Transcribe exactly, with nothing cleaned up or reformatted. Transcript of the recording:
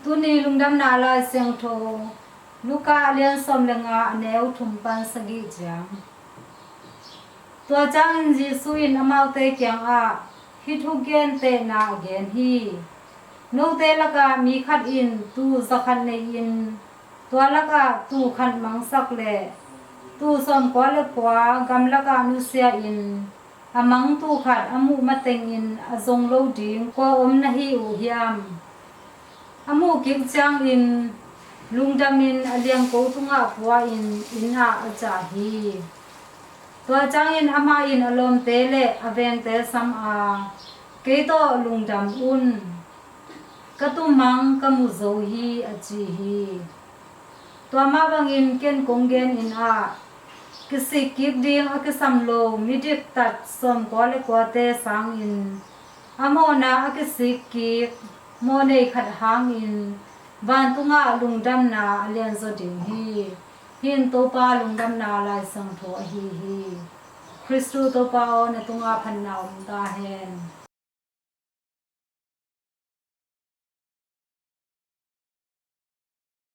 Tuni lungdamna Lai Siangtho, Luka a lian sawm le nga, a neu thum pan sagih ciang. Tua ciangin Jesuh in amaute kiangah hih thugentehna a gen hi. Note lakah mi khat in tuu zakhat nei-in, tua lakah tuu khat mangsak le tuu sawmkua le kua gamlakah nusia-in, a mang tuu khat a muh matengin a zong lo ding kua om na hi uh hiam? A muh kik ciangin lungdamin a liangko tungah pua-in inn ah a ciah hi. Tua ciangin amah in a lawmte le a vengte sam a, "Kei tawh lungdam un, ka tuumang ka mu zo hi," a ci hi. Tua mah bangin ken kong genin ah, kisik kik ding a kisam lo midiktat sawmkua le kuate sangin a mawhna a kisik kik mawhnei khat hangin vantungah lungdamna a lianzaw ding hi. Hih in Topa lungdamna Lai Siangtho ahi hi. Khristu Topa aw, na tungah phatna om ta hen.